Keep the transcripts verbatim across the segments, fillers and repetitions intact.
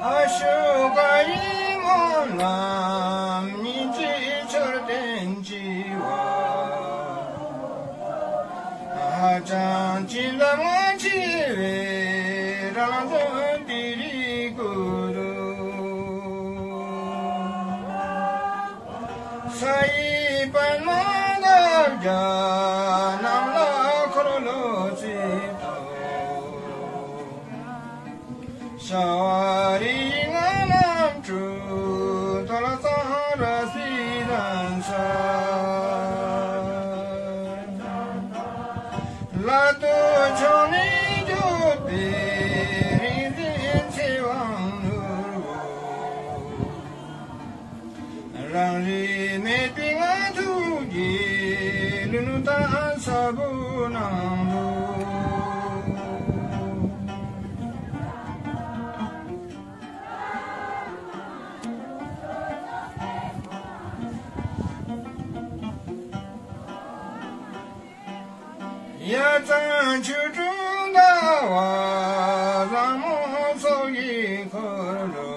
ཨ་ཤོ་ཀ་ཡི་སྨོན་ལམ་ཉིན་གཅིག་མཆོད་རྟེན་བྱེ་བ། ཧ་ཅང་བྱིན་རླབས་ཆེ་བའི་རང་བཙན་དེ་རིག་གུ་རུ། ས་ཡི་པདྨ་འདབ་བརྒྱ་རྣམས་ལ་འཁོར་ལོ་རྩིབས་ཏོ། བྱ་བ་རིགས་ལྔ་རྣམ་གྲོལ་ཏོལ་གཙང་ར་བསིལ་རང་ས། ལ་སྟོད་ཕྱོགས་ནས་བརྗོད་པའི་རིག་འཛིན་ཚེ་དབང་ནོར་བུ། རང་རིག་མེད་པའི་ང་ཐུགས་ཀྱི་ལུས་ནུ་ད་ས་བུ་ནང་དུ། ཡ་མཚན་ཆོ་འཕྲུལ་ཟླ་བ་བཟང་མོ་སོགས་ཀྱི་འཁོར་ལོ།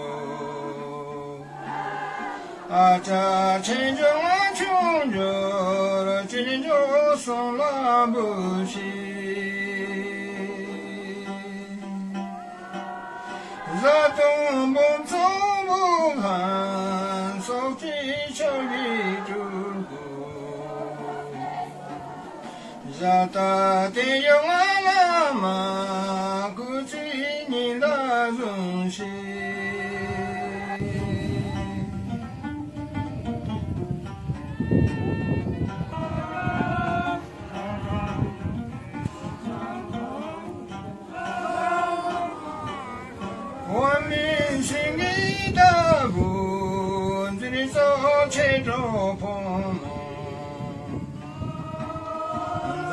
ཨ་ཅག་ཆེ་འབྱོར་ཆུང་འབྱོར་ཅི་འབྱོར་གསུམ་ལ་འབུལ་ཞིང་། བཟའ་བཏུང་སྦོམ་ཚོགས་བུ་ལྷན་སོགས་ཀྱི་ཕྱོགས་ཀྱི་སྤྲུལ་སྐུ། བཞག་ད་དེ་ཡོང་ང་བླ་མ་སྐུ་ཚེ་ཉི་ཟླ་བཟུང་ཞིང་། འོག་མིན་སེང་གེ་ལྟ་བུ་འཛིན་སོགས་ཆེ་གྲོགས་ཕོ་མོ།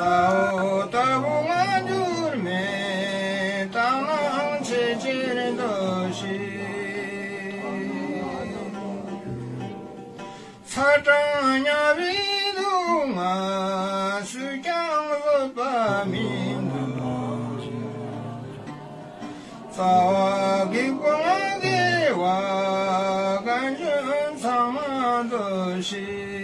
མཛའ་བོ་ལྟ་བུ་ང་འགྱུར་མེད་དག་སྣང་ཆེ་ཆེར་འདུ་ཞིང་། ཚ་གྲང་དམྱལ་བའི་སྡུག་བསྔལ་སུས་ཀྱང་བཟོད་པ་མི་འདུག་རྩ་བ་སྒེག་པོ་ང་དགེ་བ་གང་བྱོན་ཚང་མ་འདུ་ཞིང་།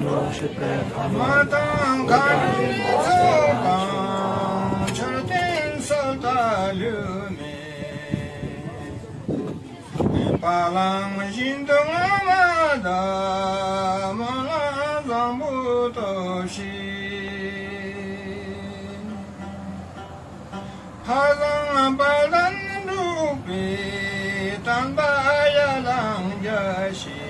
མ་དང་མཁའ་འགྲོའི་ཚོགས་དང་མཆོད་རྟེན་སོགས་དང་ལུས་མེད། བ་ལང་བཞིན་དུ་ང་མ་དག་སྨོན་ལམ་བཟང་པོ་སྟོབས་ཤིག་ཧ་ལམ་དཔལ་ལྡན་འབྲུག་པའི་བསྟན་པ་ཡར་ལངས་རྒྱས་ཤིང་།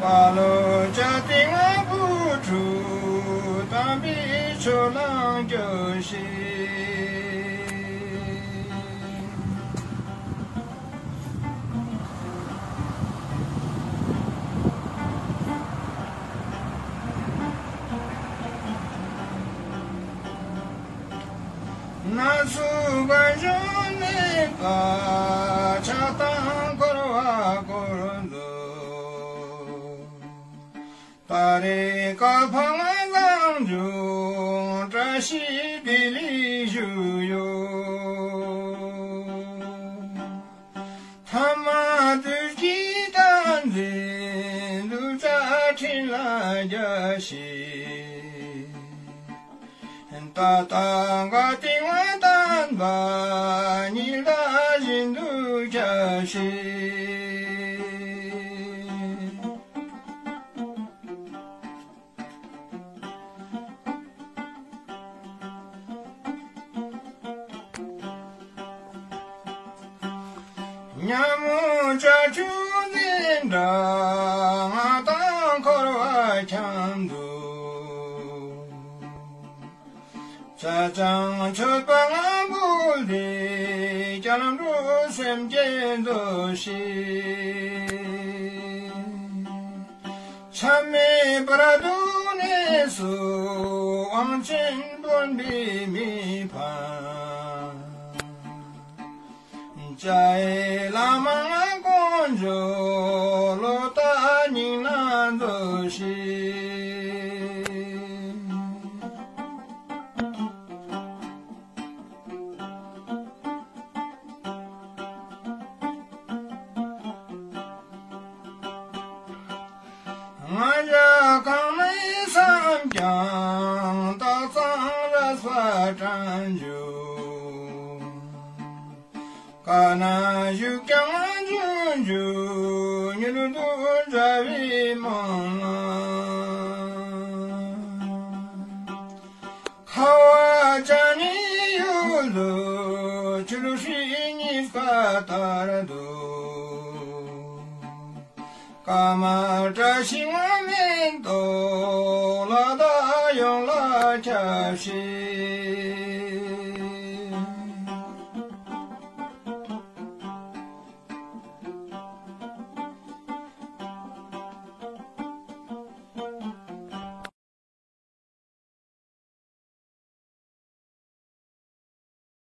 དཔའ་བོ་བཅས་ཏེ་ང་བུ་ཕྲུག་དམ་པའི་ཆོས་ལ་འགྱུར་ཞིང་། ན་སུ་ག་ཞོན་ནས་པ་ཆགས་སྡང་འཁོར་བ་བསྐོར་འདུག་ད་རེས་བཀའ་འཕང་བཟང་བྱུང་བཀྲ་ཤིས་བདེ་ལེགས་ཞུ་ཡོད། ཐ་མ་དུས་ཀྱི་བསྟན་འཛིན་གདུལ་བྱ་ཕྲིན་ལས་རྒྱས་ཤིང་། ད་ལྟ་འགའ་སྟེང་བ་བསྟན་པ་ཉི་ཟླ་བཞིན་དུ་ཁྱབ་ཤིང་། ཉ་མོ་བྱ་ཁྱུ་འཛིན་གྲྭ་ང་དང་འཁོར་བ་འཁྱམས་འདུག་ཅ་ཅང་མཆོད་པ་ང་འབུལ་ཏེ་སྐྱབས་འགྲོ་སེམས་བསྐྱེད་མཛོད་ཤིག་ཆ་མེད་བར་དུ་གནས་སུ་དབང་ཆེན་དཔོན་པོའི་མི་ཕམ། ལྕགས་ཡི་བླ་མ་ང་དཀོན་མཆོག་ལོ་ལྟར་སྙིང་ནང་འཛུལ་ཞིག་ང་རྒྱལ་གང་མེད་བསམ་ཀྱང་རྟགས་ཙམ་ར་ས་དྲན་འཇུག་ག་ན་བཞུགས་ཀྱང་འཇུག་འཇུག་མྱུར་དུ་འབྲལ་བའི་སྨོན་ལམ། ཁ་བ་ཅན་ནི་ཡུལ་དུ་ཆུ་ལུ་ཧྲི་གཉིས་ཀ་ལྟར་དུ། ཀ་མ་བཀྲ་ཤིས་མངོན་མིན་ཏོག་ལ་བདག་ཡོངས་ལ་ཁྱབ་ཤིག